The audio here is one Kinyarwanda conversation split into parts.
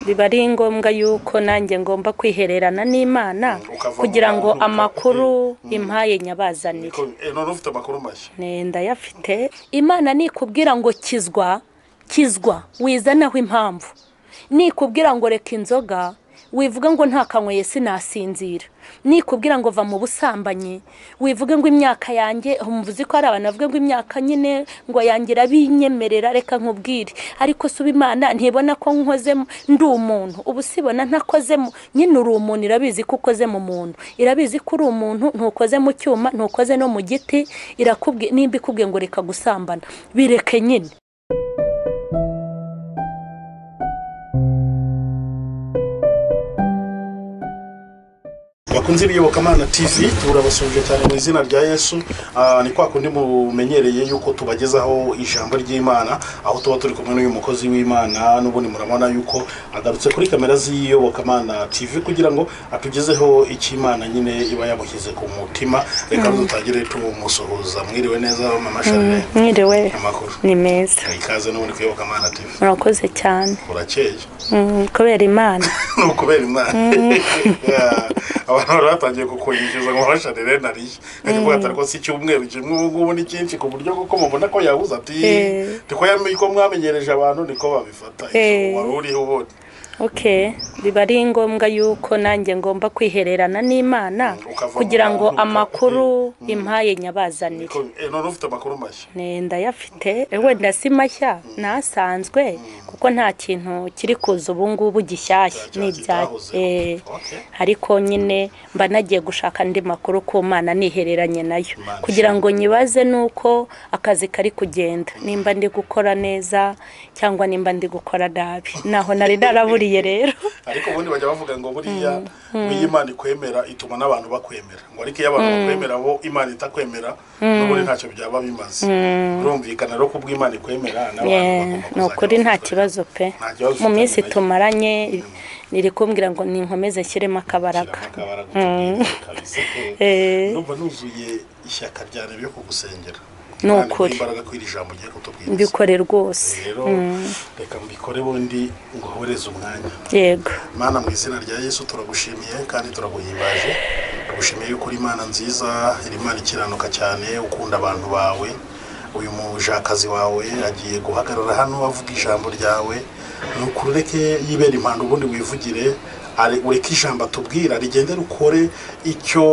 Biba ari ngombwa yuko nanjye ngomba kwihererana n'Imana kugira ngo amakuru impaye nyabazanire. None ufite amakuru mashya? Ndayafite. Imana nikubwira ngo kizwa, kizwa wizanaho impamvu. Nikubwira ngo reka inzoga, wivuga ngo ntakanyweye sinasinzira. Nikubwira ngo va mu busambanyi, wivuge ngo imyaka yanjye, umuvuzi ko ari abantu bavuga ngo imyaka nyine ngo yangira binyemerera, reka nkubwire. Ariko suba Imana ntibona ko nkoze ndi umuntu, ubu sibona ntakoze nyine. Uri umuntu, irabizi ko ukoze mu muntu, irabizi ko uri umuntu, ntukoze mu cyuma, ntukoze no mu giti. Irakubwiye, nimba ikubwiye ngo reka gusambana, bireke nyine. Bakunzi b'Iyobokamana TV, turabasuhuje cyane mu izina rya Yesu. Ni kwa kundi mumenyereye yuko tubagezaho ijambo ry'Imana, aho tuba turi kumwe n'uyu mukozi w'Imana. N'ubundi murabona yuko agarutse kuri kamera z'Iyobokamana TV kugira ngo atugezeho icyo Imana nyine iba yamushyize ku mutima. Reka dutangire tumusuhuza. Mwiriwe neza mama Charlene? Mwiriwe. Amakuru? Ni meza. Ikaze n'ubundi ku Iyobokamana TV. Murakoze cyane. Urakeye? Kubera Imana. Ni ukubera Imana. Abantu batangiye kukwishyuza ngo mama Charlene nariye, ariko atari ko si icyumweru kimwe, ubu ngubu ni cyinshi ku buryo kuko mubona ko yabuze ati niko ko mwamenyereje abantu niko babifata. Wari uriho ubundi? Okay, biba ari ngombwa yuko nanjye ngomba kwihererana n'Imana kugira ngo amakuru impaye nyabazanire. None ufite amakuru mashya? Ndayafite. Wenda si mashya, nasanzwe, kuko nta kintu kiri kuza ubu ngubu gishyashya, n'ibya ariko nyine mba nagiye gushaka andi makuru ku Mana nihereranye nayo kugira ngo nyibaze nuko akazi kari kugenda, nimba ndi gukora neza cyangwa nimba ndi gukora nabi. Naho nari naraburiye rero. Ariko ubundi bajya bavuga ngo buriya iyo Imana ikwemera ituma n'abantu bakwemera, ngo ariko iyo abantu bakwemera bo Imana itakwemera n'ubundi ntacyo byaba bimaze. Urumvikana rero ko ubwo Imana ikwemera n'abantu bagomba kuzajya. Nukuri nta kibazo pe. Mu minsi tumaranye niri kumbwira ngo ninkomeze nshyiremo akabaraga. Ndumva nuzuye ishyaka ryane ryo kugusengera. Nukuri imbaraga kwiri ijambo ugiye kutubwira mbikore rwose. Rero reka mbikore bundi nguhoreze umwanya. Yego. Mana, mu izina rya Yesu turagushimiye kandi turaguhimbaje. Tugushimiye yuko uri Imana nziza, uri Imana ikiranuka cyane, ukunda abantu bawe. Uyu mujakazi wawe agiye guhagarara hano avuga ijambo ryawe, nukuri ureke yibera impando, ubundi wivugire, ureke ijambo atubwira rigende rukore icyo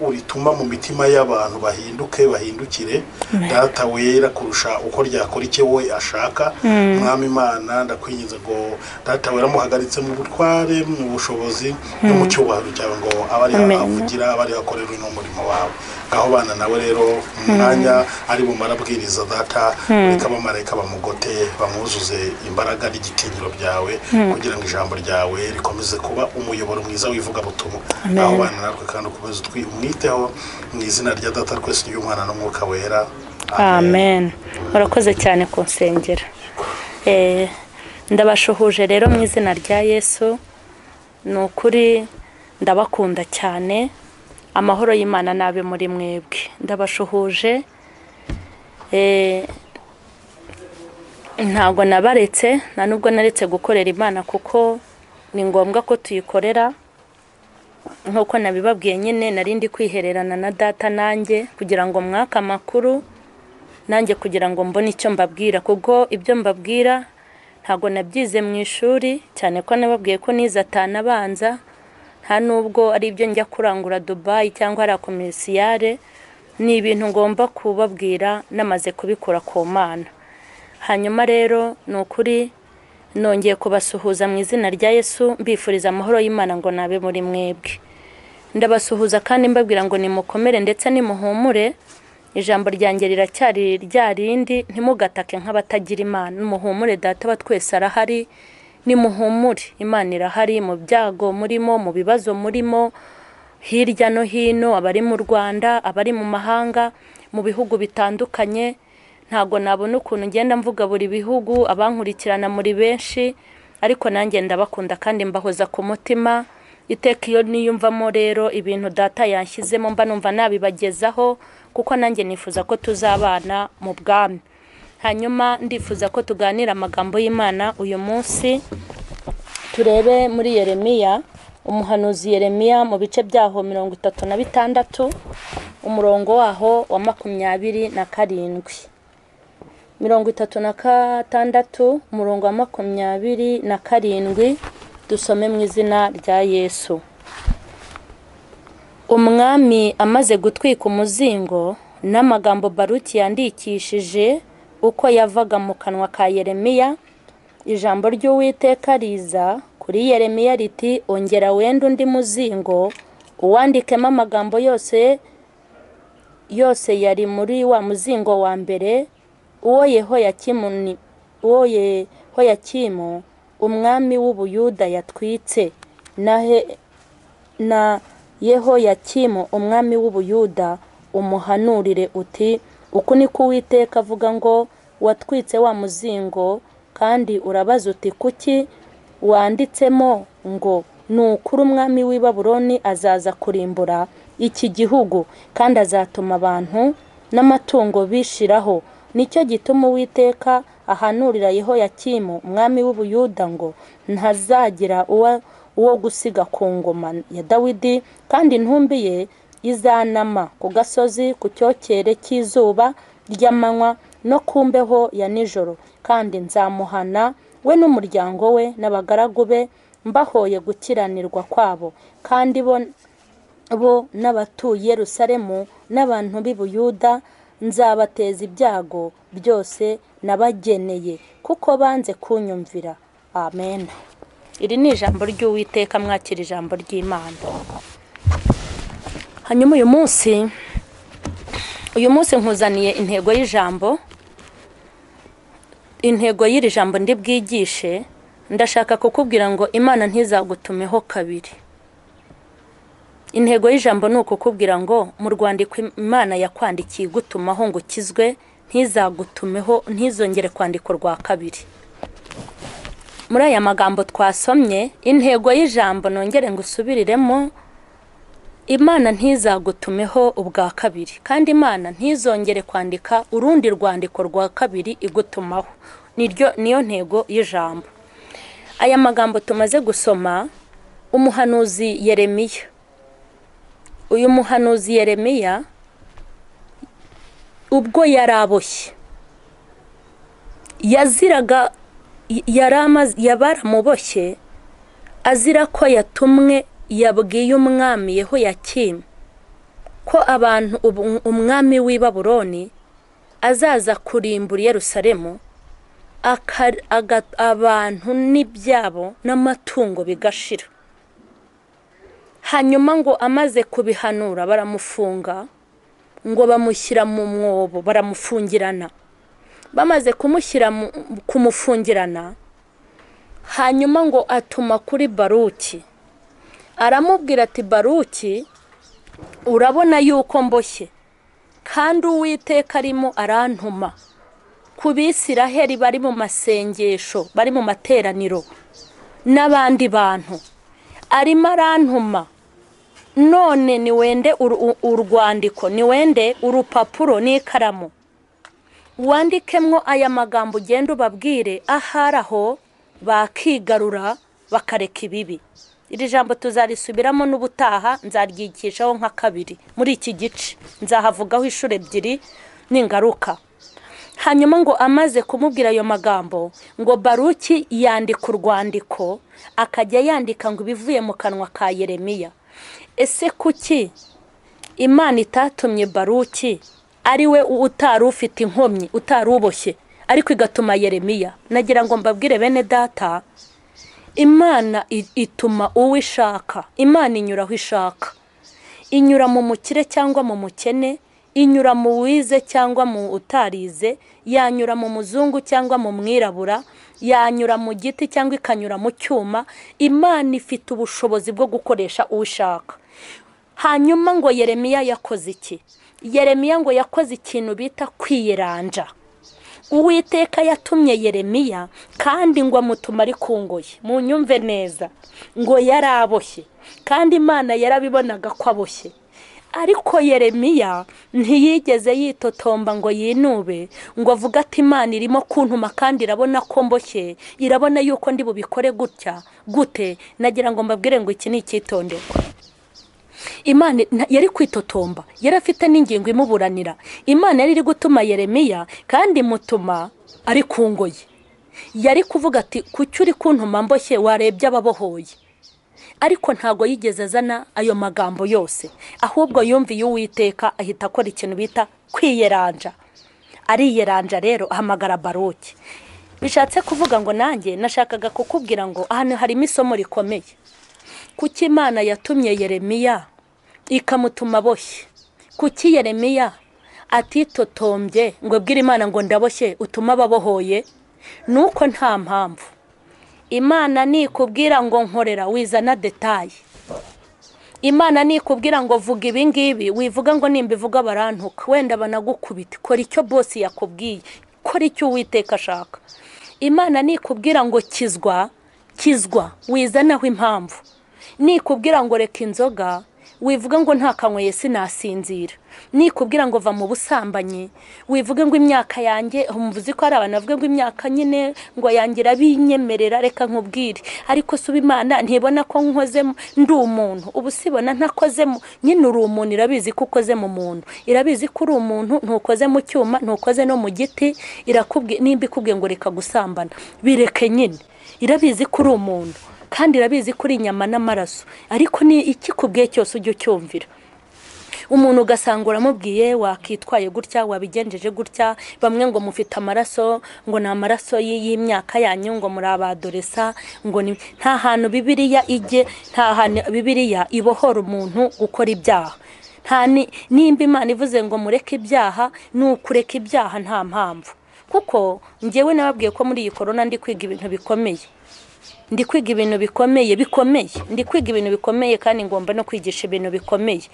urituma mu mitima y'abantu, bahinduke bahindukire Data wera kurusha uko ryakora icyo we ashaka. Mwami Imana, ndakwinginze ngo Data wera muhagaritse mu butware, mu bushobozi no mu cyubahiro cyawe, ngo abari avugira, abari akorera uno murimo wawe. Ngaho bana nawe rero umwanya ari bumara abwiriza Data, reka abamarayika bamugote, bamwuzuze imbaraga n'igitinyiro byawe, kugira ngo ijambo ryawe rikomeze kuba umuyoboro mwiza w'ivugabutumwa. Aho bana natwe kandi ukomeze umwiteho, mu izina rya Data twese, ry'Umwana n'Umwuka Wera. Amen. Murakoze cyane kunsengera. Ndabashuhuje rero mu izina rya Yesu. Ni ukuri ndabakunda cyane. Amahoro y'Imana nabe muri mwebwe. Ndabashuhuje. Ntabwo nabaretse, nta nubwo naretse gukorera Imana, kuko ni ngombwa ko tuyikorera. Nkuko nabibabwiye nyine, narindi kwihererana na Data nanjye kugira ngo mwaka amakuru, nanjye kugira ngo mbone icyo mbabwira, kuko ibyo mbabwira ntago nabyize mu ishuri, cyane ko nababwiye ko nize atanu abanza, nta nubwo ari ibyo njya kurangura Dubai cyangwa ari komisiyare. Ni ibintu ngomba kubabwira namaze kubikura ku Mana. Hanyuma rero ni ukuri nongeye kubasuhuza mu izina rya Yesu, mbifuriza amahoro y'Imana ngo nabe muri mwebwe. Ndabasuhuza kandi mbabwira ngo nimukomere ndetse nimuhumure. Ijambo ryanjye riracyari rya rindi, ntimugatake nk'abatagira Imana. Muhumure, Data wa twese arahari. Nimuhumure, Imana irahari mu byago murimo, mu bibazo murimo, hirya no hino, abari mu Rwanda, abari mu mahanga, mu bihugu bitandukanye. Ntago nabona ukuntu ngenda mvuga buri bihugu, abankurikirana muri benshi, ariko nanjye ndabakunda kandi mbahoza ku mutima. Iteka iyo niyumvamo rero ibintu Data yanshyizemo, mba numva nabibagezaho, kuko nanjye nifuza ko tuzabana mu bwami. Hanyuma ndifuza ko tuganira amagambo y'Imana uyu munsi. Turebe muri Yeremiya, umuhanuzi Yeremiya mu bice byaho 36, umurongo waho wa 27. 36 umurongo wa 27, dusome mu izina rya Yesu. Umwami amaze gutwika umuzingo n'amagambo Baruki yandikishije uko yavaga mu kanwa ka Yeremiya, ijambo ry'Uwiteka riza kuri Yeremiya riti: ongera wende undi muzingo uwandikemo amagambo yose yose yari muri wa muzingo wa mbere, uwo Yehoyakimu umwami w'Ubuyuda yatwitse, na Yehoyakimu umwami w'Ubuyuda umuhanurire uti: uku niko Uwiteka avuga ngo watwitse wa muzingo, kandi urabaza uti kuki wanditsemo ngo ni ukuri umwami w'i Babuloni azaza kurimbura iki gihugu, kandi azatuma abantu n'amatungo bishiraho. Nicyo gituma Uwiteka ahanurira Yehoyakimu umwami w'Ubuyuda ngo ntazagira uwo gusiga ku ngoma ya Dawidi, kandi intumbi ye izanama ku gasozi ku cyokere cy'izuba ry'amanywa no ku mbeho ya nijoro, kandi nzamuhana we n'umuryango we n'abagaragu be mbahoye gukiranirwa kwabo, kandi bo n'abatuye Yerusalemu n'abantu b'i Buyuda nzabateza ibyago byose nabageneye, kuko banze kunyumvira. Amen. Iri ni ijambo ry'Uwiteka, mwakira ijambo ry'Imana. Hanyuma uyu munsi nkuzaniye intego y'ijambo. Intego y'iri jambo ndi bwigishe, ndashaka kukubwira ngo Imana ntizagutumeho kabiri. Intego y'ijambo ni ukukubwira ngo mu rwandiko Imana yakwandikiye igutumaho ngo ukizwe, ntizagutumeho, ntizongere kwandika rwa kabiri. Muri aya magambo twasomye, intego y'ijambo nongere ngusubiriremo, Imana ntizagutumeho ubwa kabiri, kandi Imana ntizongere kwandika urundi rwandiko rwa kabiri igutumaho. Niyo ntego y'ijambo. Aya magambo tumaze gusoma, umuhanuzi Yeremiya, uyu muhanuzi Yeremiya ubwo yaraboshye, yaziraga, yabaramuboshye azira ko yatumwe, yabwiye umwami Yehoyakimu ko abantu umwami w'i Babuloni azaza kurimbura Yerusalemu, abantu n'ibyabo n'amatungo bigashira. Hanyuma ngo amaze kubihanura baramufunga, ngo bamushyira mu mwobo, baramufungirana. Bamaze kumufungirana, hanyuma ngo atuma kuri Baruki, aramubwira ati: Baruki, urabona yuko mboshye, kandi Uwiteka arimo arantuma ku Bisiraheli bari mu masengesho, bari mu materaniro n'abandi bantu, arimo arantuma. None niwende urwandiko, niwende urupapuro n'ikaramu, wandikemwo aya magambo, ugende ubabwire ahari aho bakigarura bakareka ibibi. Iri jambo tuzarisubiramo n'ubutaha, nzaryigishaho nka kabiri muri iki gice, nzahavugaho inshuro ebyiri n'ingaruka. Hanyuma ngo amaze kumubwira ayo magambo, ngo Baruki yandika urwandiko, akajya yandika ngo ibivuye mu kanwa ka Yeremiya. Ese kuki Imana itatumye Baruki ari we utari ufite inkomyi, utari uboshye, ariko igatuma Yeremiya? Nagira ngo mbabwire bene data, Imana ituma uwo ishaka, Imana inyura aho ishaka, inyura mu mukire cyangwa mu mukene, inyura mu wize cyangwa mu utarize, yanyura mu muzungu cyangwa mu mwirabura, yanyura mu giti cyangwa ikanyura mu cyuma. Imana ifite ubushobozi bwo gukoresha uwo ishaka. Hanyuma ngo Yeremiya yakoze iki? Yeremiya ngo yakoze ikintu bita kwiyeranja. Uwiteka yatumye Yeremiya, kandi ngo amutuma ari ku ngoyi. Munyumve neza, ngo yaraboshye, kandi Imana yarabibonaga ko aboshye, Ariko Yeremiya ntiyigeze yitotomba ngo yinube, ngo avuge ati Imana irimo kuntuma kandi irabona ko mboshye, irabona yuko ndi bubikore gutya gute. Nagira ngo mbabwire ngo iki ni icyitonderwa. Imana yari kwitotomba, yari afite n'ingingo imuburanira. Imana yari iri gutuma Yeremiya kandi imutuma ari ku ngoyi. Yari kuvuga ati kuki uri kuntuma mboshye, warebye ababohoye. Ariko ntago yigeze azana ayo magambo yose, ahubwo yumviye Uwiteka ahita akora ikintu bita kwiyeranja. Ariyeranja rero ahamagara Baruki. Bishatse kuvuga ngo nanjye nashakaga kukubwira ngo ahantu harimo isomo rikomeye. Kuki Imana yatumye Yeremiya ikamutuma aboshye? Kuki Yeremiya atitotombye ngo abwire Imana ngo ndaboshye utuma ababohoye? Nuko nta mpamvu. Imana nikubwira ngo nkorera, wizana detaye. Imana nikubwira ngo vuga ibi ngibi, wivuga ngo nimbivuga barantuka, wenda banagukubita. Kora icyo boss yakubwiye, kora icyo Uwiteka ashaka. Imana nikubwira ngo kizwa, kizwa, wizanaho impamvu. Nikubwira ngo reka inzoga, wivuga ngo ntakanyweye sinasinzira. Nikubwira ngo va mu busambanyi, wivuge ngo imyaka yanjye, umuvuzi ko ari abantu bavuga ngo imyaka nyine ngo yangira binyemerera, reka nkubwire. Ariko suba Imana ntibona ko nkoze ndi umuntu, ubu sibona ntakozemo. Nyine uri umuntu, irabizi ko ukoze mu muntu, irabizi ko uri umuntu, ntukoze mu cyuma, ntukoze no mu giti. Irakubwiye, nimba ikubwiye ngo reka gusambana, bireke nyine. Irabizi ko uri umuntu kandi irabizi ko uri inyama n'amaraso. Ariko ni ikikubwiye cyose ujye ucyumvira. Umuntu ugasanga uramubwiye wakitwaye gutya, wabigenjeje gutya, bamwe ngo mufite amaraso, ngo ni amaraso y'imyaka yanyu, ngo muri abadoresa, ngo ni nta hantu Bibiliya ijye, nta hantu Bibiliya ibohora umuntu gukora ibyaha. Nta nimba Imana ivuze ngo mureke ibyaha, ni ukureka ibyaha nta mpamvu. Kuko njyewe nababwiye ko muri iyi corona ndi kwiga ibintu bikomeye. Ndi kwiga ibintu bikomeye bikomeye, ndi kwiga ibintu bikomeye kandi ngomba no kwigisha ibintu bikomeye.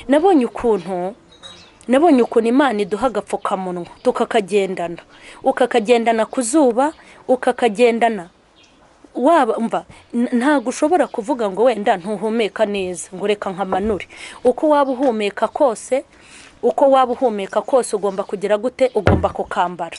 Nabonye ukuntu Imana iduha agapfukamunwa tukakagendana, ukakagendana ku zuba, ukakagendana waba umva ntago ushobora kuvuga ngo wenda ntuhumeka neza ngo reka nkamanure. Uko waba uhumeka kose, uko waba uhumeka kose ugomba kugira gute? Ugomba kukambara.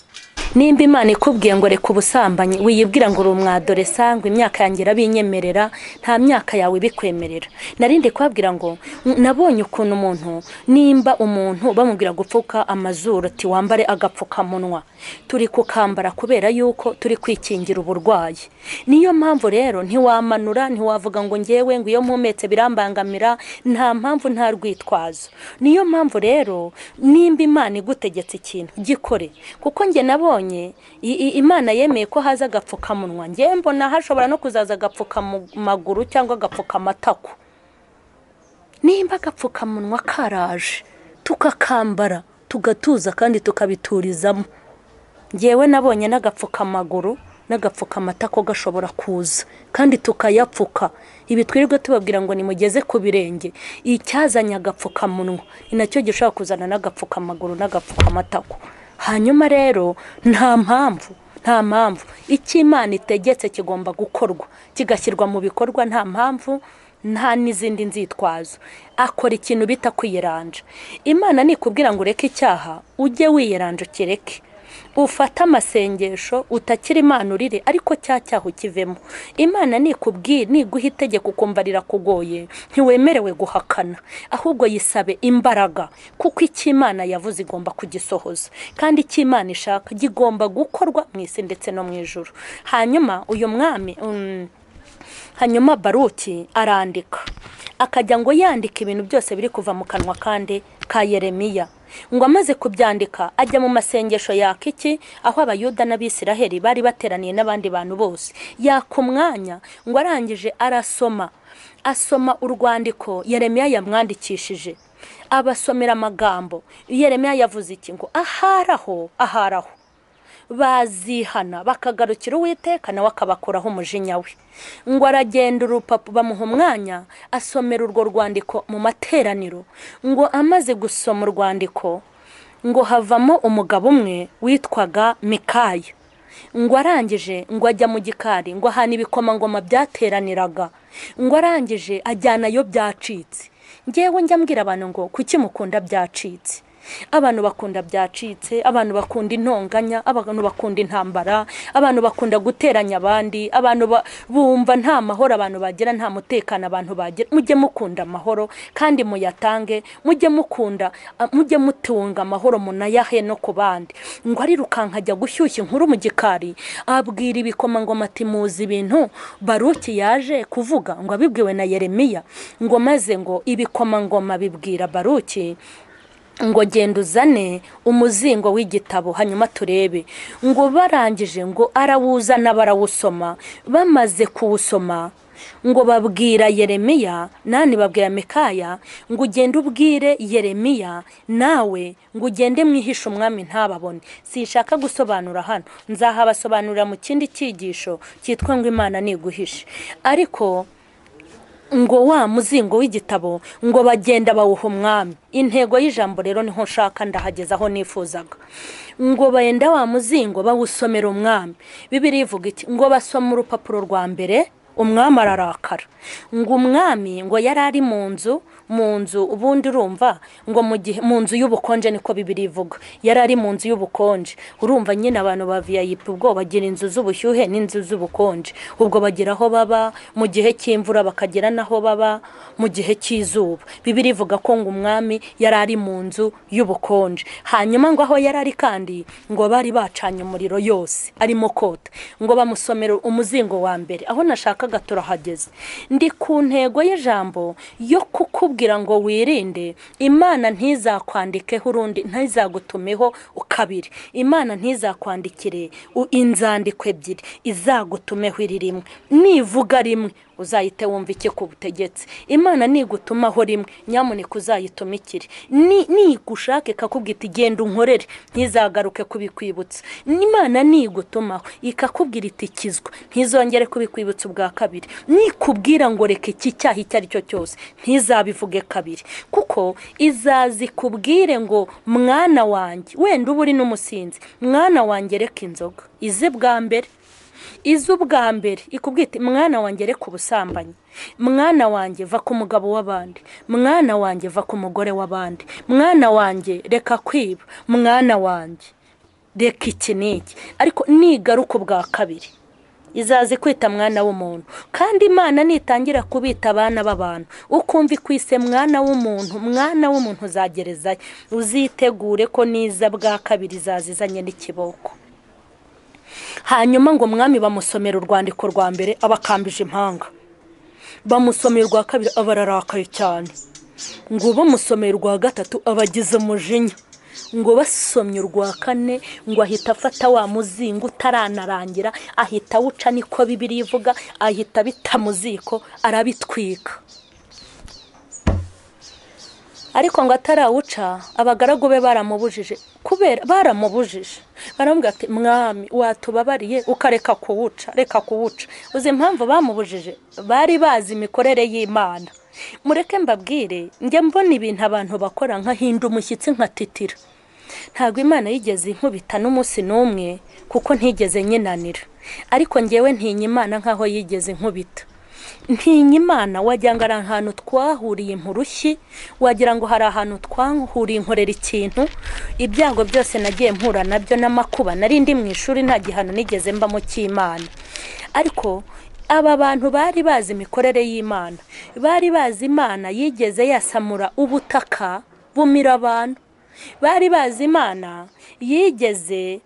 Nimba Imana ikubwiye ngo reka ubusambanyi, wiyibwira ngo uri umwadoresa, ngo imyaka yanjye irabinyemerera, nta myaka yawe ibikwemerera. Narindi kubabwira ngo nabonye ukuntu umuntu, nimba umuntu bamubwira gupfuka amazuru ati wambare agapfukamunwa, turi kukambara kubera yuko turi kwikingira uburwayi. Niyo mpamvu rero ntiwamanura, ntiwavuga ngo ngewe ngo iyo mpumetse birambangamira, nta mpamvu, nta rwitwazo. Niyo mpamvu rero nimba Imana igutegetse ikintu gikore, kuko nge nabonye Imana yemeye ko haza agapfukamunwa, nge mbona hashobora no kuzaza agapfukamaguru cyangwa agapfukamatako. Nimba agapfukamunwa karaje tukakambara tugatuza kandi tukabiturizamo, ngewe nabonye n'agapfukamaguru n'agapfukamatako gashobora kuza kandi tukayapfuka. Ibi twirirwa tubabwira ngo nimugeze ku birenge, icyazanye agapfukamunwa ni nacyo gishobora kuzana n'agapfukamaguru n'agapfukamatako. Hanyuma rero nta mpamvu, nta mpamvu. Icyo Imana itegetse kigomba gukorwa, kigashyirwa mu bikorwa, nta mpamvu, nta n'izindi nzitwazo. Akora ikintu bita kwiyeranja. Imana nikubwira ngo ureke icyaha, ujye wiyeranja ukireke. Ufata amasengesho utakira Imana urire, ariko cya cyaha ukivemo. Imana nikubwiye, niguha itegeko ukumva rirakugoye, ntiwemerewe guhakana, ahubwo yisabe imbaraga, kuko icyo Imana yavuze igomba kugisohoza, kandi icyo Imana ishaka gigomba gukorwa mu isi ndetse no mu ijuru. Hanyuma uyu mwami hanyuma Baruki arandika, akajya ngo yandika ibintu byose biri kuva mu kanwa kandi ka Yeremiya. Ngo amaze kubyandika ajya mu masengesho yaka iki, aho Abayuda n'Abisiraheli bari bateraniye n'abandi bantu bose. Yaka umwanya, ngo arangije arasoma, asoma urwandiko Yeremiya yamwandikishije, abasomera amagambo. Yeremiya yavuze iki? Ngo aharaho, aharaho bazihana bakagarukira Uwiteka, nawe akabakuraho umujinya we. Ngo aragenda urupapuro bamuha umwanya asomera urwo rwandiko mu materaniro. Ngo amaze gusoma urwandiko, ngo havamo umugabo umwe witwaga Mikaya. Ngo arangije ngo ajya mu gikari, ngo ahana ibikomangoma byateraniraga, ngo arangije ajyanayo byacitse. Ngewe njya mbwira abantu ngo kuki mukunda byacitse? Abantu bakunda byacitse, abantu bakunda intonganya, abantu bakunda intambara, abantu bakunda guteranya abandi, abantu bumva nta mahoro abantu bagira, nta mutekano abantu bagira. Mujye mukunda amahoro kandi muyatange, mujye mukunda, mujye mutunga amahoro munayahe no ku bandi. Ngo arirukanka ajya gushyushya inkuru mu gikari, abwira ibikomangoma ati muzi ibintu Baruki yaje kuvuga, ngo abibwiwe na Yeremiya. Ngo maze ngo ibikomangoma bibwira Baruki ngo genda uzane umuzingo w'igitabo hanyuma turebe. Ngo barangije ngo arawuzana barawusoma, bamaze kuwusoma ngo babwira Yeremiya, nani babwira Mikaya ngo ugende ubwire Yeremiya nawe ngo ugende mwihishe umwami ntababone. Sinshaka gusobanura hano, nzahabasobanurira mu kindi cyigisho cyitwa ngo Imana niguhishe. Ariko ngo wa muzingo w'igitabo ngo bagenda bawuha umwami. Intego y'ijambo rero niho nshaka, ndahageza aho nifuzaga. Ngo bagenda wa muzingo bawusomera umwami. Bibiliya ivuga iti ngo basoma urupapuro rwa mbere, umwami ararakara. Ngo umwami ngo yari ari mu nzu ubundi urumva ngo mu nzu y'ubukonje, niko Bibiliya ivuga, yari ari mu nzu y'ubukonje. Urumva nyine abantu ba VIP ubwo bagira inzu z'ubushyuhe n'inzu z'ubukonje, ubwo bagira aho baba mu gihe cy'imvura, bakagira naho baba mu gihe cy'izuba. Bibiliya ivuga ko ngo umwami yari ari mu nzu y'ubukonje. Hanyuma ngo aho yari ari kandi ngo bari bacanye umuriro yose arimo kota. Ngo bamusomera umuzingo wa mbere. Aho nashakaga turahageze. Ndi ku ntego y'ijambo yo kukubwira ngo wirinde Imana ntizakwandikeho urundi, ntizagutumeho kabiri. Imana ntizakwandikire inzandiko ebyiri, izagutumeho iri rimwe. Nivuga rimwe uzahite wumva iki kubutegetse. Imana nigutumaho rimwe, nyamuneka uzayitumikire. Nigushake ikakubwira iti genda unkorere, ntizagaruke kubikwibutsa. Imana nigutumaho ikakubwira iti kizwa, ntizongere kubikwibutsa ubwa kabiri. Nikubwira ngo reka iki cyaha icyo ari cyo cyose, ntizabivuge kabiri, kuko izazi kubwire ngo mwana wanjye, wenda uba uri n'umusinzi, mwana wanjye reka inzoga, ize bwa mbere. Izu bwa mbere ikubwita mwana wanjye reka ubusambanyi, mwana wanjye va ku mugabo w'abandi, mwana wanjye va ku mugore w'abandi, mwana wanjye reka kwiba, mwana wanjye reka iki n'iki. Ariko nigaruka ubwa kabiri izazi kwita mwana w'umuntu. Kandi Imana nitangira kubita abana b'abantu, ukumva ikwise mwana w'umuntu, mwana w'umuntu uzagerezayo. Uzitegure ko niza bwa kabiri izazizanye n'ikiboko. Hanyuma ngo umwami bamusomera urwandiko rwa mbere, abakambije impanga. Bamusomera urwa kabiri, abararakaye cyane. Ngo bamusomera urwa gatatu, abagize umujinya. Ngo basomye urwa kane, ngo ahita afata wa muzingo utaranarangira, ahita awuca, niko Bibiliya ivuga, ahita abita mu ziko arabitwika. Ariko ngo atarawuca, abagaragu be baramubujije. Kubera baramubujije, baramubwira ati mwami watubabariye ukareka kuwuca, reka kuwuca. Uzi impamvu bamubujije? Bari bazi imikorere y'Imana. Mureke mbabwire, njya mbona ibintu abantu bakora nkahinda umushyitsi nkatitira. Ntabwo Imana yigeze inkubita n'umunsi n'umwe, kuko ntigeze nyinanira. Ariko ngewe ntinya Imana nkaho yigeze inkubita. Ntinya Imana, wagira ngo hari ahantu twahuriye impurushyi, wagira ngo hari ahantu twahuriye inkorera ikintu. Ibyago byose nagiye mpura nabyo n'amakuba, nari ndi mu ishuri nta gihano nigeze mbamo cy'Imana. Ariko aba bantu bari bazi imikorere y'Imana, bari bazi Imana yigeze yasamura ubutaka bumira abantu, bari bazi Imana yigeze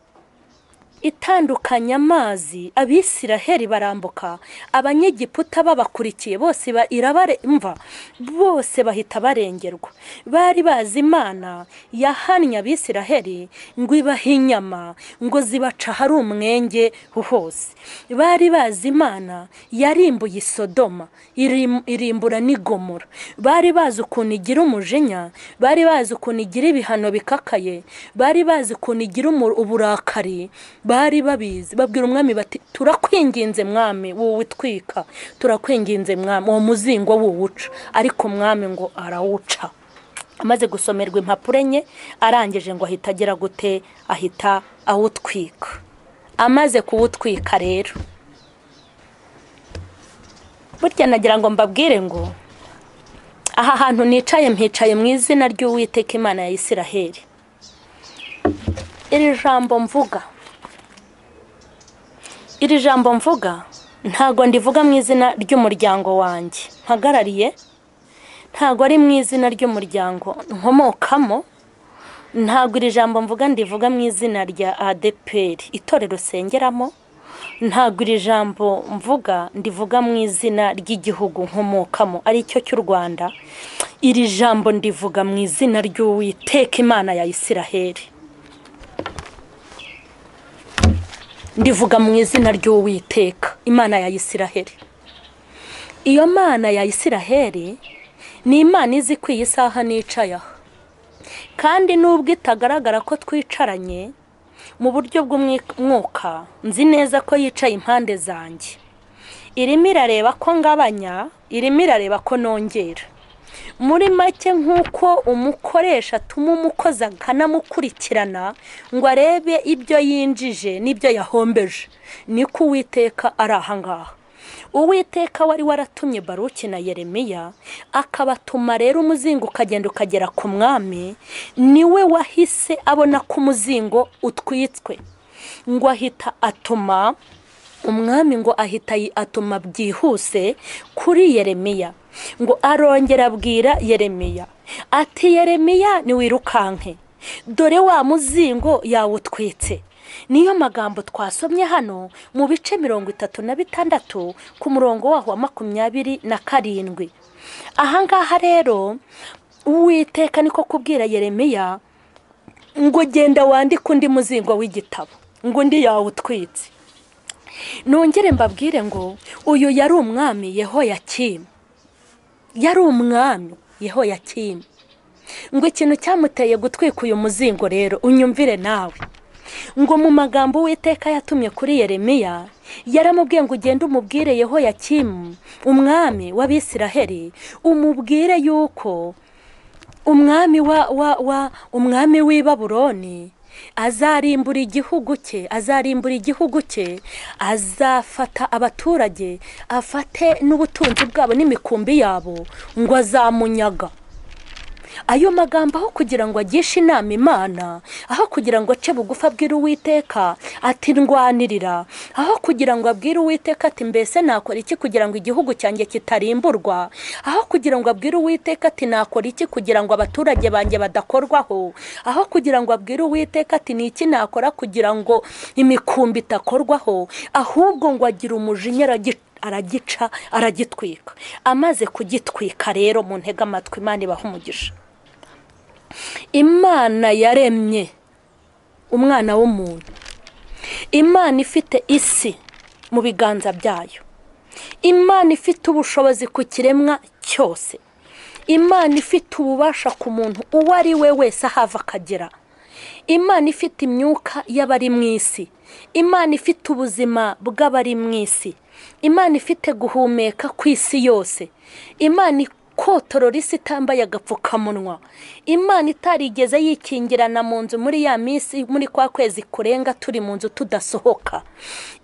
itandukanya amazi, Abisiraheli barambuka, Abanyegiputa babakurikiye bose irabare mva bose bahita barengerwa. Bari bazi Imana yahannye Abisiraheli ngo ibahe inyama, ngo zibaca hari umwenge hose. Bari bazi Imana yarimbuye Sodoma, irimbura n'Igomora. Bari bazi ukuntu igira umujinya, bari bazi ukuntu igira ibihano bikakaye, bari bazi ukuntu igira uburakari. Bari babizi, babwira umwami bati turakwinginze mwami wowe utwika, turakwinginze mwami uwo muzingo wuwuca. Ariko umwami ngo arawuca. Amaze gusomerwa impapuro enye, arangije ngo ahita agera gute, ahita awutwika. Amaze kuwutwika rero, burya nagira ngo mbabwire ngo Aha hantu nicaye mpicaye mu izina ry'Uwiteka Imana ya Isiraheli. Iri jambo mvuga ntago ndivuga mu izina ry'umuryango wanjye mpagarariye, ntago ari mu izina ry'umuryango nkomokamo, ntago iri jambo mvuga ndivuga mu izina rya ADEPR itorero sengeramo, ntago iri jambo mvuga ndivuga mu izina ry'igihugu nkomokamo aricyo cy'u Rwanda. Iri jambo ndivuga mu izina ry'Uwiteka Imana ya Isiraheli. Ndivuga mu izina ry'Uwiteka Imana ya Isiraheli. Iyo Mana ya Isiraheli ni Imana izi ko iyi saha nicaye aha, kandi nubwo itagaragara ko twicaranye mu buryo bw'umwuka, nzi neza ko yicaye impande zanjye. Irimo irareba ko ngabanya, irimo irareba ko nongera. Muri make nk'uko umukoresha atuma umukozi akanamukurikirana ngo arebe ibyo yinjije n'ibyo yahombeje, niko Uwiteka ari aha ngaha. Uwiteka wari waratumye Baruki na Yeremiya akabatuma rero umuzingo ukagenda ukagera ku mwami, niwe wahise abona ko umuzingo utwitswe, ngo ahita atuma umwami, ngo ahita atuma byihuse kuri Yeremiya, ngo arongera abwira Yeremiya ati Yeremiya niwirukanke, dore wa muzingo yawutwitse. Niyo magambo twasomye hano mu bice 36 ku murongo waho wa 27. Aha ngaha rero Uwiteka niko kubwira Yeremiya ngo genda wandike undi muzingo w'igitabo, ngo undi yawutwitse. Nongere mbabwire ngo uyu yari umwami Yehoyakimu. Yari umwami Yehoyakimu. Ngo ikintu cyamuteye gutwika uyu muzingo rero unyumvire nawe, ngo mu magambo Uwiteka yatumye kuri Yeremiya yaramubwiye ngo ugende umubwire Yehoyakimu umwami w'Abisiraheli, umubwire yuko umwami umwami w'i Babuloni azarimbura igihugu cye, azarimbura igihugu cye, azafata abaturage, afate n'ubutunzi bwabo n'imikumbi yabo, ngo azamunyaga. Ayo magambo aho kugira ngo agishe inama Imana, aho kugira ngo ace bugufi abwire Uwiteka ati ndwanirira, aho kugira ngo abwire Uwiteka ati mbese nakora iki kugira ngo igihugu cyanjye kitarimburwa, aho kugira ngo abwire Uwiteka ati nakora iki kugira ngo abaturage banjye badakorwaho, aho kugira ngo abwire Uwiteka ati ni iki nakora kugira ngo imikumbi itakorwaho, ahubwo ngo agira umujinya aragica aragitwika. Amaze kugitwika rero mu ntega amatwi, Imana ibaha umugisha. Imana yaremye umwana w'umuntu, Imana ifite isi mu biganza byayo, Imana ifite ubushobozi ku kiremwa cyose, Imana ifite ububasha ku muntu uwo ari we wese ahava akagera, Imana ifite imyuka y'abari mu isi, Imana ifite ubuzima bw'abari mu isi, Imana ifite guhumeka ku isi yose, Imana kotorora isi itambaye agapfukamunwa, Imana itarigeze yikingirana mu nzu muri ya minsi, muri kwa kwezi kurenga turi mu nzu tudasohoka.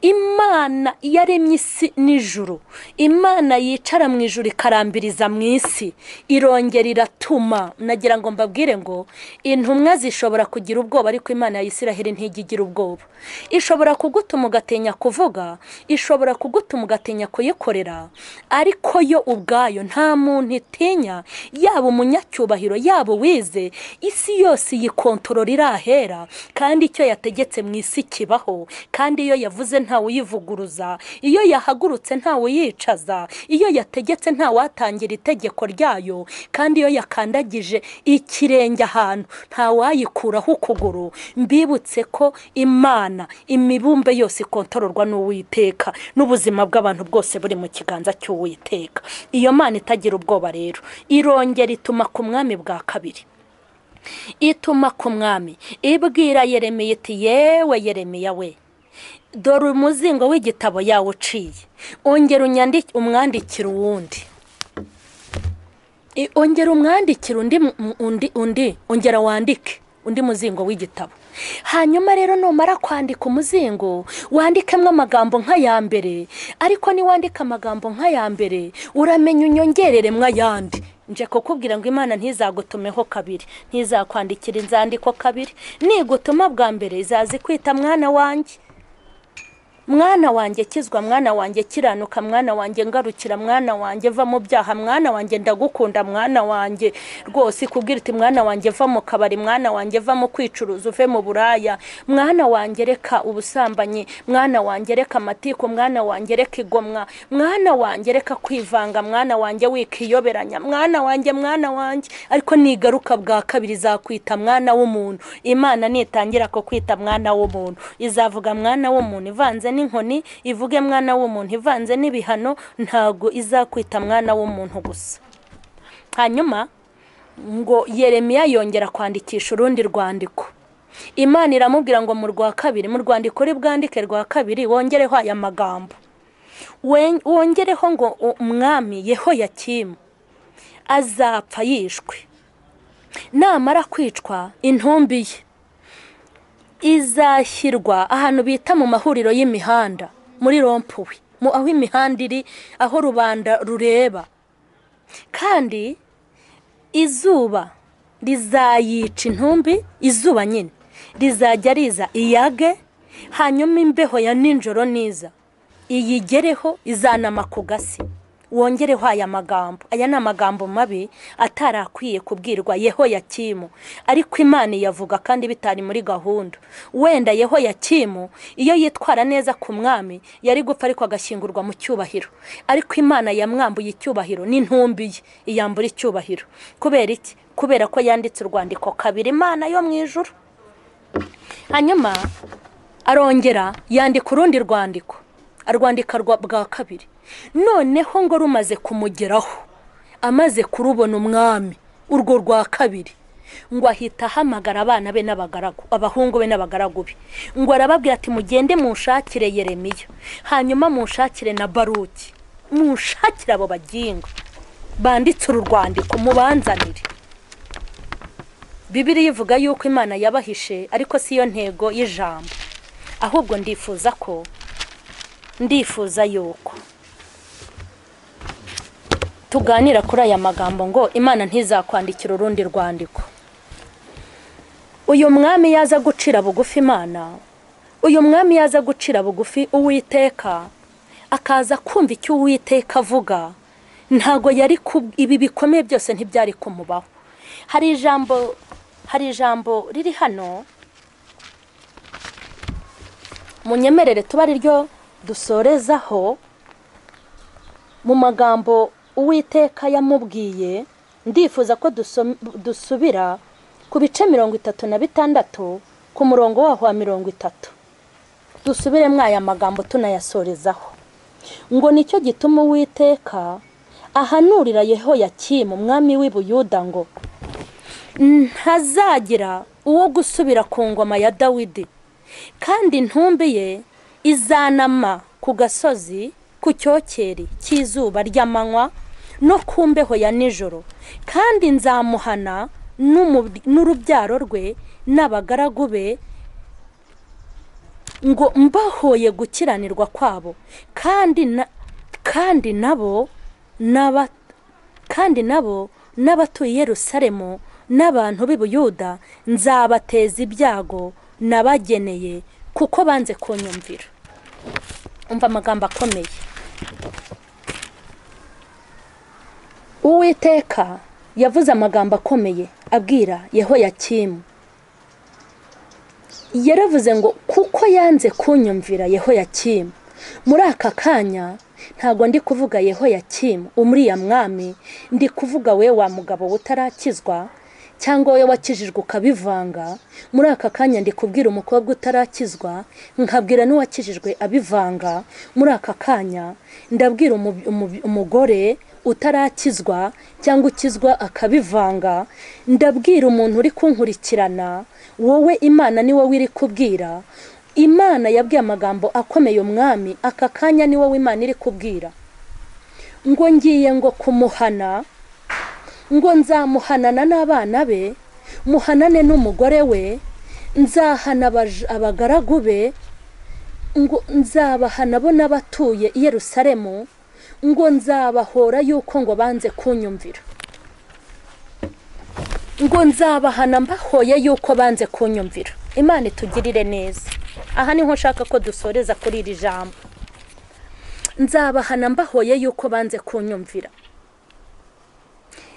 Imana yaremye isi n'ijuru, Imana yicara mu ijuru ikarambiriza mu isi, irongera iratuma. Nagira ngo mbabwire ngo intumwa zishobora kugira ubwoba, ariko Imana ya Isiraheli ntijya igira ubwoba. Ishobora kugutuma ugatinya kuvuga, ishobora kugutuma ugatinya kuyikorera, ariko yo ubwayo nta muntu itinya, yaba umunyacyubahiro yaba uwize, isi yose yikontorora irahera, kandi icyo yategetse mu isi kibaho, kandi iyo yavuze ntawe uyivuguruza, iyo yahagurutse ntawe uyicaza, iyo yategetse ntawatangira itegeko ryayo, kandi iyo yakandagije ikirenge ahantu ntawayikuraho ukuguru. Mbibutse ko Imana imibumbe yose ikontororwa n'Uwiteka, n'ubuzima bw'abantu bwose buri mu kiganza cy'Uwiteka. Iyo Mana itagira ubwoba rero irongera ituma ku mwami bwa kabiri, ituma ku mwami ibwira Yeremiya iti yewe Yeremiya we, dore umuzingo w'igitabo yawe uciye, ongera umwandikira uwundi, ongera umwandikira undi, ongera wandike undi muzingo w'igitabo. Hanyuma rero numara kwandika umuzingo wandikemo amagambo nk'aya mbere, ariko niwandika amagambo nk'aya mbere uramenye unyongerere mw'ayandi. Nje kukubwira ngo Imana ntizagutumeho kabiri, ntizakwandikira inzandiko kabiri. Nigutuma bwa mbere izazi kwita mwana wanjye. Mwana wanjye kizwa, mwana wanjye kiranuka, mwana wanjye ngarukira, mwana wanjye va mu byaha, mwana wanjye ndagukunda, mwana wanjye rwose ikubwira iti mwana wanjye va mu kabari, mwana wanjye va mu kwicuruza uve mu buraya, mwana wanjye reka ubusambanyi, mwana wanjye reka amatiku, mwana wanjye reka igomwa, mwana wanjye reka kwivanga, mwana wanjye wikiyoberanya, mwana wanjye, mwana wanjye. Ariko nigaruka bwa kabiri izakwita mwana w'umuntu. Imana nitangira ko kwita mwana w'umuntu, izavuga mwana w'umuntu ivanze n'inkoni, ivuge mwana w'umuntu ivanze n'ibihano, ntago izakwita mwana w'umuntu gusa. Hanyuma ngo Yeremiya yongera kwandikisha urundi rwandiko. Imana iramubwira ngo mu rwa kabiri, mu rwandiko uri bwandike rwa kabiri, wongereho aya magambo, wongereho ngo umwami Yehoyakimu azapfa yishwe, namara kwicwa intumbi ye izashyirwa ahantu bita mu mahuriro y'imihanda, muri rompuwe, mu aho imihanda iri, aho rubanda rureba, kandi izuba rizayica intumbi, izuba nyine rizajya riza iyage, hanyuma imbeho ya ninjoro niza iyigereho, izanama ku gasi. Wongereho aya magambo. Aya ni amagambo mabi atarakwiye kubwirwa Yehoyakimu, ariko Imana iyavuga kandi bitari muri gahunda. Wenda Yehoyakimu iyo yitwara neza ku mwami yari gupfa ariko agashyingurwa mu cyubahiro, ariko Imana yamwambuye icyubahiro n'intumbi ye iyambura icyubahiro. Kubera iki? Kubera ko yanditse urwandiko kabiri Imana yo mu ijuru. Hanyuma arongera yandika urundi rwandiko, arwandika bwa kabiri. Noneho ngo rumaze kumugeraho, amaze kurubona umwami urwo rwa kabiri, ngo ahita ahamagara abana be n'abagaragu, abahungu be n'abagaragu be, ngo arababwira ati mugende munshakire Yeremiya, hanyuma munshakire na Baruki, munshakire abo bagingo banditse uru rwandiko, mubanzanire. Bibiliya ivuga yuko Imana yabahishe, ariko si yo ntego y'ijambo. Ahubwo ndifuza yuko tuganira kuri aya magambo ngo Imana ntizakwandikira urundi rwandiko. Uyu mwami yaza gucira bugufi Imana, uyu mwami yaza gucira bugufi Uwiteka, akaza kumva icyo Uwiteka avuga, ntago yari ibi bikomeye byose ntibyari kumubaho. Hari ijambo riri hano, munyemerere tuba ari ryo dusorezaho. Mu magambo Uwiteka yamubwiye, ndifuza ko dusubira ku bice 36 ku murongo waho wa 30. Dusubiremo aya magambo tunayasorezaho. Ngo nicyo gituma Uwiteka ahanurira Yehoyakimu umwami w'i Buyuda ngo ntazagira uwo gusubira ku ngoma ya Dawidi, kandi intumbi ye izanama ku gasozi ku cyokeri cy'izuba ry'amanywa no ku mbeho ya nijoro, kandi nzamuhana n'urubyaro rwe n'abagaragu be, ngo mbahoye gukiranirwa kwabo, kandi nabo n'abatuye Yerusalemu n'abantu b'i Buyuda nzabateza ibyago nabageneye, kuko banze kunyumvira. Umva amagambo akomeye. Uwiteka yavuze amagambo akomeye abwira Yehoyakimu. Yaravuze ngo kuko yanze kunyumvira Yehoyakimu. Muri aka kanya ntago ndi kuvuga Yehoyakimu umuriya mwami, ndi kuvuga we wa mugabo utarakizwa cyangwa we wakijijwe ukabivanga. Muri aka kanya ndi kubwira umukobwa utarakizwa, nkabwira n'uwakijijwe abivanga. Muri aka kanya ndabwira umugore utarakizwa cyangwa ukizwa akabivanga. Ndabwira umuntu uri kunkurikirana, wowe Imana ni wowe iri kubwira. Imana yabwiye amagambo akomeye umwami, aka kanya ni wowe Imana iri kubwira ngo ngiye ngo kumuhana, ngo nzamuhanana n'abana be, muhanane n'umugore we, nzahana abagaragu be, ngo nzabahana bo n'abatuye i Yerusalemu, ngo nzabahora yuko ngo banze kunyumvira. Ngo nzabahana mbahoye yuko banze kunyumvira. Imana itugirire neza. Aha niho nshaka ko dusoreza kuri iri jambo. Nzabahana mbahoye yuko banze kunyumvira.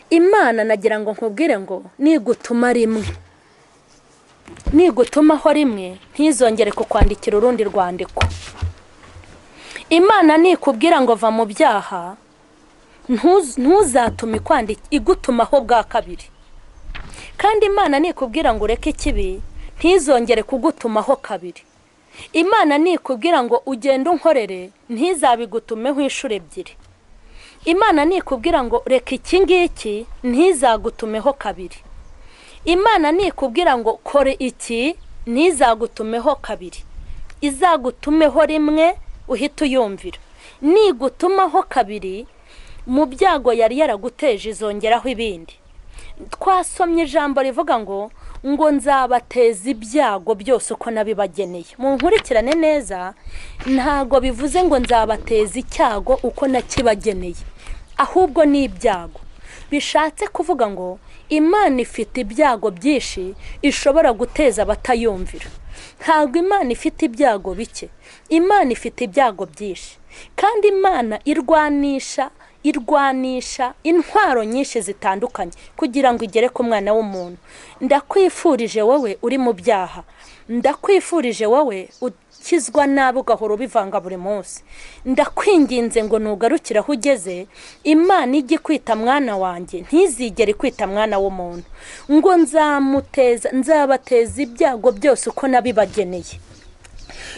Imana nagira ngo nkubwire ngo nigutuma rimwe, nigutumaho rimwe, ntizongere kukwandikira urundi rwandiko. Imana nikubwira ngo va mu byaha, ntuzatume igutumaho bwa kabiri. Kandi Imana nikubwira ngo ureke ikibi, ntizongere kugutumaho kabiri. Imana nikubwira ngo ugende unkorere, ntizabigutumeho inshuro ebyiri. Imana nikubwira ngo reka iki ngiki, ntizagutumeho kabiri. Imana nikubwira ngo kore iki, ntizagutumeho kabiri. Izagutumeho rimwe uhita uyumvira. Nigutumaho kabiri, mu byago yari yaraguteje izongeraho ibindi. Twasomye ijambo rivuga ngo nzabateza ibyago byose uko nabibageneye. Munkurikirane neza, ntago bivuze ngo nzabateza icyago uko nakibageneye, ahubwo ni ibyago. Bishatse kuvuga ngo Imana ifite ibyago byinshi ishobora guteza abatayumvira. Ntabwo Imana ifite ibyago bike, Imana ifite ibyago byinshi. Kandi Imana irwanisha intwaro nyinshi zitandukanye kugira ngo igere ku mwana w'umuntu. Ndakwifurije wowe uri mu byaha, ndakwifurije wowe ukizwa nabi ugahora ubivanga buri munsi, ndakwinginze ngo nugarukire aho ugeze, Imana ijye kwita mwana wanjye, ntizigere kwita mwana w'umuntu. Ngo nzabateza ibyago byose uko nabibageneye.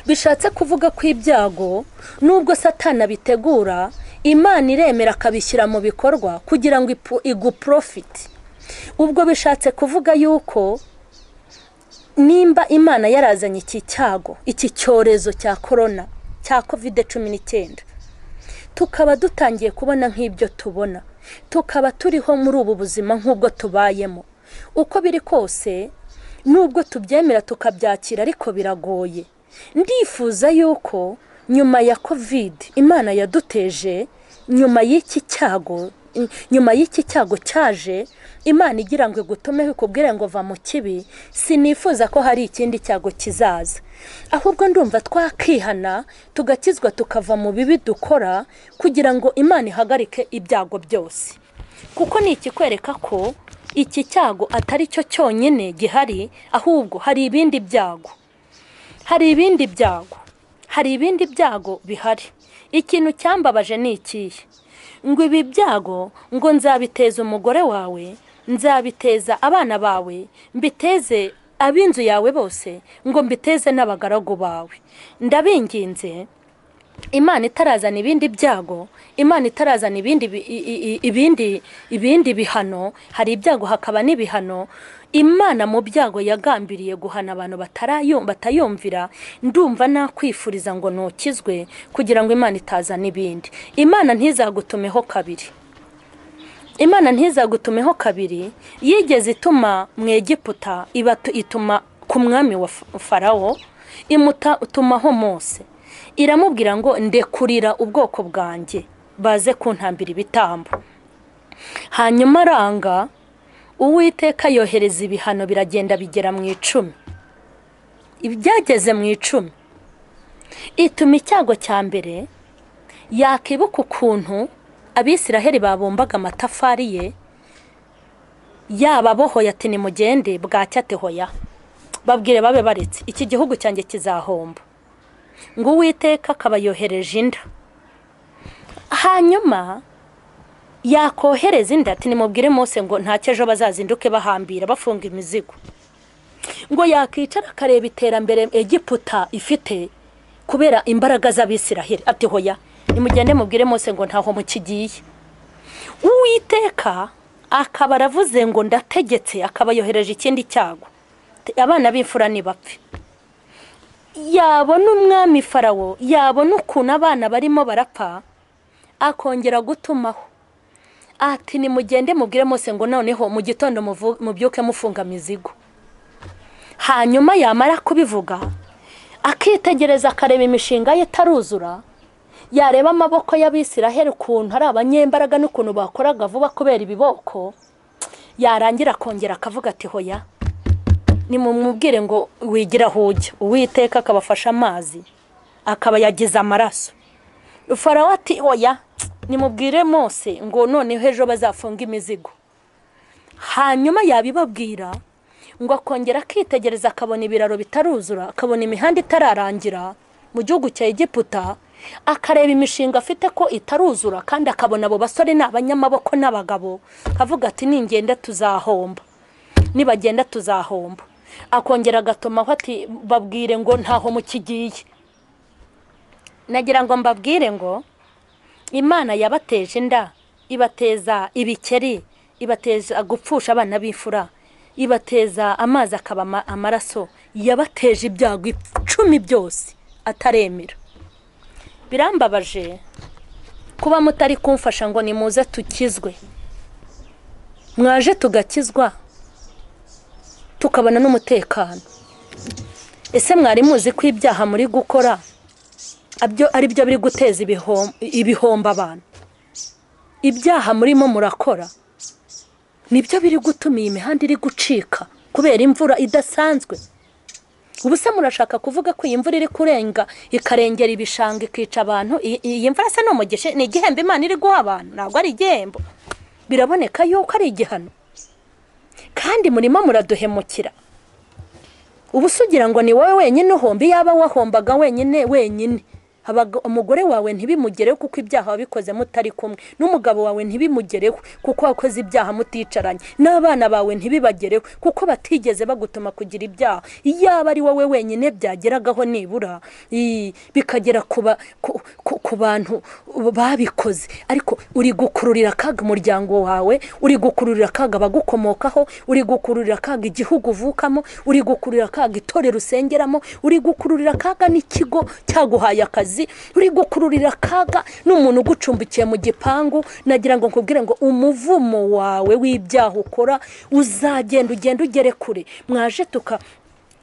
Bishatse kuvuga ko ibyago nubwo Satani abitegura, Imana iremera akabishyira mu bikorwa kugira ngo iguprofite. Ubwo bishatse kuvuga yuko nimba Imana yarazanye iki cyago, iki cyorezo cya corona, cya COVID-19, tukaba dutangiye kubona nk'ibyo tubona, tukaba turiho muri ubu buzima nk'ubwo tubayemo, uko biri kose nubwo tubyemera tukabyakira ariko biragoye. Ndifuza yuko nyuma ya COVID Imana yaduteje, nyuma y'iki cyago, nyuma y'iki cyago cyaje, Imana igira ngo igutumeho ikubwire ngo va mu kibi, sinifuza ko hari ikindi cyago kizaza. Ahubwo ndumva twakihana tugakizwa tukava mu bibi dukora kugira ngo Imana ihagarike ibyago byose. Kuko ni ikikwereka ko iki cyago atari cyo cyonyine gihari, ahubwo hari ibindi byago. Hari ibindi byago. Hari ibindi byago bihari. Ikintu cyambabaje ni ikihe? Ngo ibi byago ngo nzabiteza umugore wawe, nzabiteza abana bawe, mbiteze ab'inzu yawe bose, ngo mbiteze n'abagaragu bawe. Ndabinginze, Imana itarazana ibindi byago, Imana itarazana ibindi bihano, hari ibyago hakaba n'ibihano. Imana mu byago yagambiriye guhana abantu batayumvira. Ndumva nakwifuriza ngo nukizwe kugira ngo Imana itazana ibindi. Imana ntizagutumeho kabiri. Imana ntizagutumeho kabiri. Yigeze ituma mu Egiputa, ituma ku mwami wa Farawo, imutumaho Mose, iramubwira ngo ndekurira ubwoko bwanjye baze kuntambira ibitambo. Hanyuma aranga, Uwiteka yohereza ibihano biragenda bigera mu 10. Ibyageze mu 10, ituma icyago cya mbere yakibuka ukuntu Abisiraheli babumbaga amatafari ye, yababohoye ati nimugende, bwacya ati hoya, babwire babe baretse, iki gihugu cyanjye kizahomba. Ngo Uwiteka akaba yohereje inda. Hanyuma yakohereza inda ati nimubwire Mose ngo ntacyo ejo bazazinduke bahambira bafunga imizigo. Ngo yakicara akareba iterambere Egiputa ifite kubera imbaraga z'Abisiraheli, ati hoya nimugende mubwire Mose ngo ntaho mukigiye. Uwiteka akaba aravuze ngo ndategetse, akaba yohereje ikindi cyago, abana b'imfura nibapfe. Yabona umwami Farawo, yabona ukuntu abana barimo barapfa, akongera gutumaho ati nimugende mubwire Mose ngo noneho mu gitondo mubyuke mufunga mizigo. Hanyuma yamara kubivuga akitegereza akareba imishinga ye itaruzura, yareba amaboko y'Abisiraheli ukuntu ari abanyembaraga n'ukuntu bakoraga vuba kubera ibiboko, Yarangira akongera akavuga ati hoya, nimumubwire ngo wigira aho ujya. Uwiteka akabafasha amazi akaba yagize amaraso. Farawo ati oya, nimubwire Mose ngo noneho ejo bazafunga imizigo. Hanyuma yabibabwira ngo akongera akitegereza akabona ibiraro bitaruzura, akabona imihanda itararangira mu gihugu cya Egiputa, akareba imishinga afite ko itaruzura, kandi akabona abo basore ni abanyamaboko n'abagabo, akavuga ati ningenda tuzahomba, nibagenda tuzahomba. Akongera agatomaho ati babwire ngo ntaho mukigiye. Nagira ngo mbabwire ngo Imana yabateje inda, ibateza ibikeri, ibateza gupfusha abana b'imfura, ibateza amazi akaba amaraso, yabateje ibyago 10 byose ataremera. Birambabaje kuba mutari kumfasha ngo nimuze tukizwe. Mwaje tugakizwa tukabona n'umutekano. Ese mwari muzi ko ibyaha muri gukora abyo ari byo biri guteza ibihomba abantu? Ibyaha murimo murakora nibyo biri gutuma iyi mihanda iri gucika kubera imvura idasanzwe. Ubu se murashaka kuvuga ko iyi mvura iri kurenga ikarengera ibishanga ikica abantu? Iyi mvura se n'umugisha, ni igihembo Imana iri guha abantu? Ntabwo ari igihembo, biraboneka yuko ari igihano. Kandi murimo muraduhemukira. Ubu se ugira ngo ni wowe wenyine uhomba? Yaba wahombaga wenyine wenyine, umugore wawe ntibimugereho kuko ibyaha wabikoze mutari kumwe, n'umugabo wawe ntibimugereho kuko wakoze ibyaha muticaranye, n'abana bawe ntibibagereho kuko batigeze bagutuma kugira ibyaha. Iyaba ari wowe wenyine byageragaho nibura bikagera ku bantu babikoze, ariko uri gukururira akaga umuryango wawe, uri gukururira akaga abagukomokaho, uri gukururira akaga igihugu uvukamo, uri gukururira akaga itorero usengeramo, uri gukururira akaga n'ikigo cyaguhaye akazi, uri gukururira akaga n'umuntu ugucumbikiye mu gipangu. Nagira ngo nkubwire ngo umuvumo wawe w'ibyaha ukora uzagenda ugenda ugere kure. Mwaje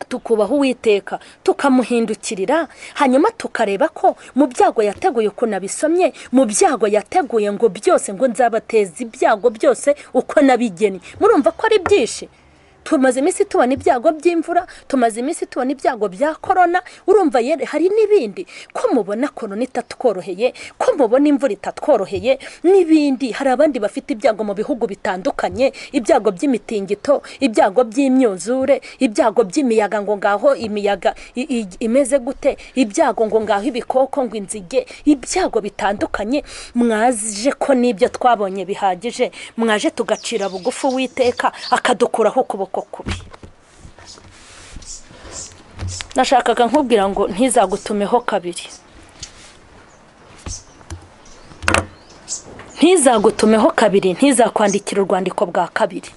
tukubaho Uwiteka, tukamuhindukirira, hanyuma tukareba ko mu byago yateguye, uko nabisomye, mu byago yateguye ngo byose ngo nzabateza ibyago byose uko nabigennye. Murumva ko ari byinshi. Tumaze iminsi tubona ibyago by'imvura, tumaze iminsi tubona ibyago bya korona, urumva hari n'ibindi. Ko mubona korona itatworoheye, ko mubona imvura itatworoheye n'ibindi. Hari abandi bafite ibyago mu bihugu bitandukanye, ibyago by'imitingito, ibyago by'imyuzure, ibyago by'imiyaga ngo ngaho imiyaga imeze gute, ibyago ngo ngaho ibikoko ngo inzige, ibyago bitandukanye. Mwaje ko n'ibyo twabonye bihagije, mwaje tugacira bugufi Uwiteka akadukuraho ukuboko kubi. Nashakaga nkubwira ngo ntizagutumeho kabiri, ntizagutumeho kabiri, ntizakwandikira urwandiko bwa kabiri.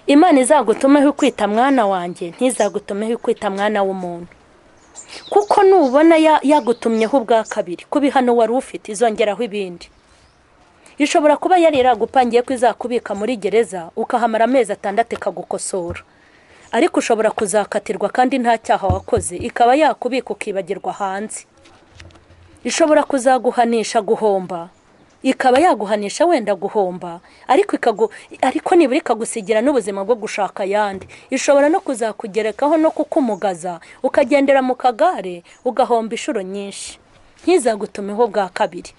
Imana izagutumeho kwita mwana wanjye, ntizagutumeho kwita mwana w'umuntu. Kuko nubona yagutumyeho ubwa kabiri, kubihano wari ufite izongeraho ibindi. Ishobora kuba yari iragupangiye ko izakubika muri gereza ukahamara amezi 6 ikagukosora, ariko ushobora kuzakatirwa kandi nta cyaha wakoze, ikaba yakubika ukibagirwa hanze. Ishobora kuzaguhanisha guhomba, ikaba yaguhanisha wenda guhomba, ariko nibura ikagusigira n'ubuzima bwo gushaka ayandi. Ishobora no kuzakugerekaho no kukumugaza ukagendera mu kagare ugahomba inshuro nyinshi. Ntizagutumeho bwa kabiri.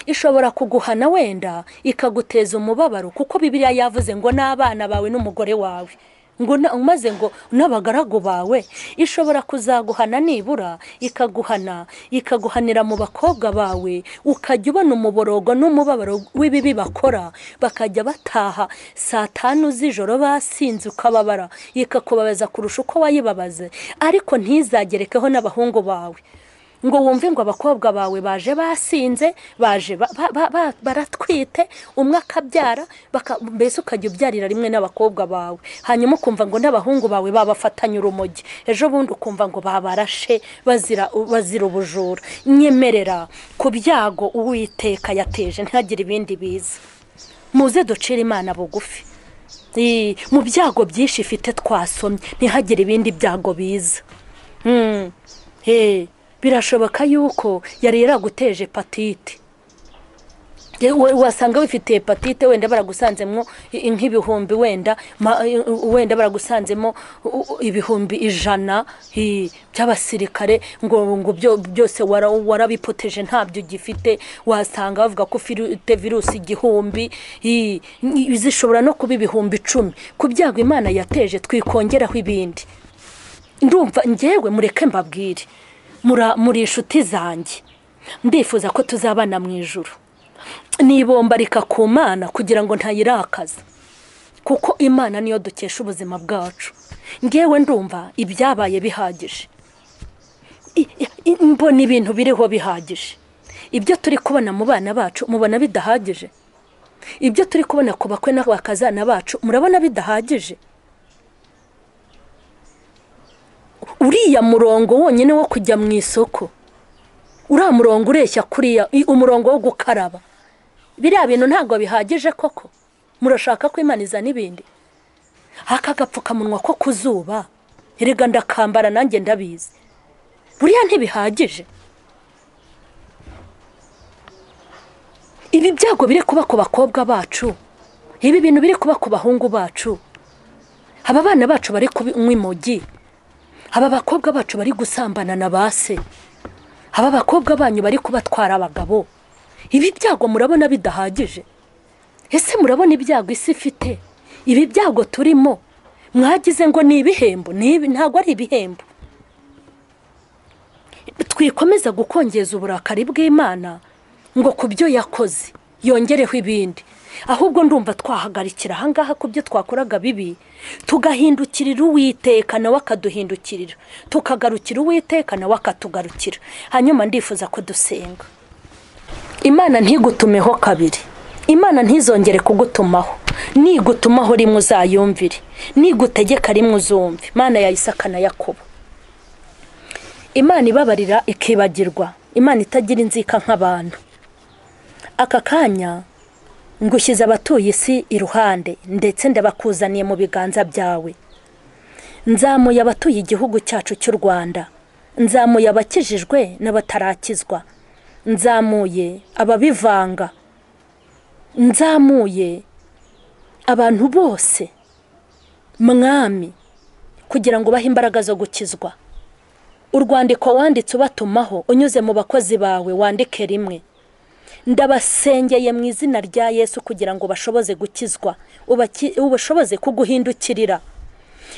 Ishobora kuguhana wenda ikaguteza umubabaro, kuko Bibiliya yavuze ngo n'abana bawe n'umugore wawe, ngo umaze ngo n'abagaragu bawe. Ishobora kuzaguhana nibura ikaguhana, ikaguhanira mu bakobwa bawe, ukajya ubona umuborogo n'umubabaro w'ibibi bakora, bakajya bataha saa 5 z'ijoro basinze ukababara, ikakubabaza kurusha uko wayibabaze. Ariko ntizagerekeho n'abahungu bawe ngo wumve ngo abakobwa bawe baje basinze, baje baratwite, umwe akabyara, mbese ukajya ubyarira rimwe n'abakobwa bawe. Hanyuma ukumva ngo n'abahungu bawe babafatanye urumogi, ejo bundi ukumva ngo babarashe bazira ubujura. Nyemerera ku byago Uwiteka yateje, ntihagire ibindi biza. Muze ducire Imana bugufi. Mu byago byinshi ifite twasomye, ntihagire ibindi byago biza. Birashoboka yuko yari yaraguteje hepatite, Wasanga wifite hepatite wenda baragusanzemo nk'ibihumbi, wenda wenda baragusanzemo 100,000 by'abasirikare, ngo byose warabipoteje ntabyo gifite. Wasanga bavuga ko ufite virusi 1000, zishobora no kuba 10,000. Ku byago Imana yateje twikongeraho ibindi. Ndumva njyewe mureke mbabwire, muri inshuti zanjye, ndifuza ko tuzabana mu ijuru. Nibombarika ku Mana kugira ngo ntayirakaza, kuko Imana niyo dukesha ubuzima bwacu. Ngewe ndumva ibyabaye bihagije, mbona ibintu biriho bihagije. Ibyo turi kubona mu bana bacu mubona bidahagije, ibyo turi kubona ku bakwe n'abakazana bacu murabona bidahagije. Uriya murongo wonyine wo kujya mu isoko, uriya murongo ureshya kuriya, umurongo wo gukaraba, biriya bintu ntabwo bihagije koko. Murashaka ko Imana izana ibindi? Aka gapfukamunwa ko kuzuba, erega ndakambara nanjye ndabizi, buriya ntibihagije. Ibi byago biri kuba ku bakobwa bacu, ibi bintu biri kuba ku bahungu bacu, aba bana bacu bari kunywa imogi, aba bakobwa bacu bari gusambana na base, aba bakobwa banyu bari kubatwara abagabo. Ibi byago murabona bidahagije? Ese murabona ibyago isi ifite? Ibi byago turimo mwagize ngo ni ibihembo? Ntabwo ari ibihembo. Twikomeza gukongeza uburakari bw'Imana ngo ku byo yakoze yongereho ibindi, ahubwo ndumva twahagarikira ahangaha ku byo twakoraga bibi, tugahindukirira Uwiteka nawe akaduhindukirira, tukagarukira Uwiteka nawe akatugarukira. Hanyuma ndifuza ko dusenga. Imana ntigutumeho kabiri, Imana ntizongere kugutumaho. Nigutumaho rimwe uzayumvire, nigutegeka rimwe uzumve. Imana ya Isaka na Yakobo, Imana ibabarira ikibagirwa, Imana itagira inzika nk'abantu. Aka kanya ngushyize abatuye isi iruhande, ndetse ndabakuzaniye mu biganza byawe. Nzamuye abatuye igihugu cyacu cy'u Rwanda, nzamuye abakijijwe n'abatarakizwa, nzamuye ababivanga, nzamuye abantu bose Mwami, kugira ngo bahe imbaraga zo gukizwa. Urwandiko wanditse ubatumaho unyuze mu bakozi bawe wandike rimwe. Ndabasengeye mu izina rya Yesu kugira ngo bashoboze gukizwa, ubashoboze kuguhindukirira.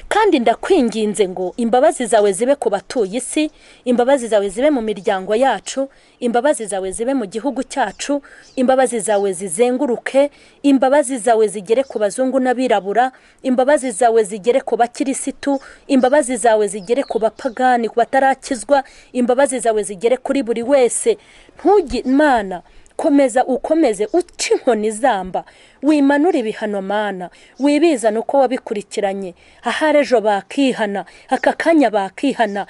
Kandi ndakwinginze ngo imbabazi zawe zibe ku batuye isi, imbabazi zawe zibe mu miryango yacu, imbabazi zawe zibe mu gihugu cyacu, imbabazi zawe zizenguruke, imbabazi zawe zigere ku bazungu n'abirabura, imbabazi zawe zigere ku bakirisitu, imbabazi zawe zigere ku bapagani, ku batarakizwa, imbabazi zawe zigere kuri buri wese. Ntugi Imana, komeza ukomeze uca inkoni zamba, wimanura ibihano Mana, wibizana uko wabikurikiranye. Ahari ejo bakihana, aka kanya bakihana.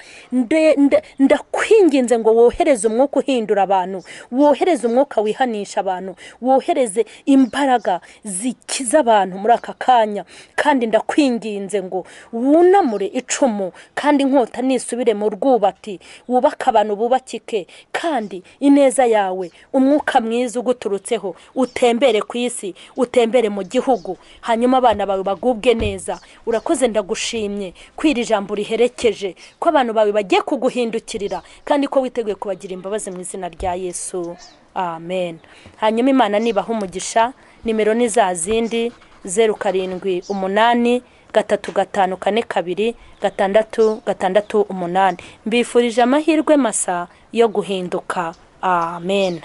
Ndakwinginze ngo wohereze umwuka uhindura abantu, wohereze umwuka wihanisha abantu, wohereze imbaraga zikiza abantu muri aka kanya. Kandi ndakwinginze ngo wunamure icumu, kandi inkota nisubire mu rwubati, wubake abantu bubakike, kandi ineza yawe, umwuka mwiza uguturutseho utembere ku isi, utembere mu gihugu, hanyuma abana bawe bagubwe neza. Urakoze, ndagushimye kwira ijambo riherekeje ko abantu bawe bagiye kuguhindukirira, kandi ko witeguye kubagira imbabazi mu izina rya Yesu, amen. Hanyuma Imana nibaha umugisha. Nimero ni za zindi 0 7 8 3 5 4 2 6 6 8. Mbifurije amahirwe masa yo guhinduka, amen.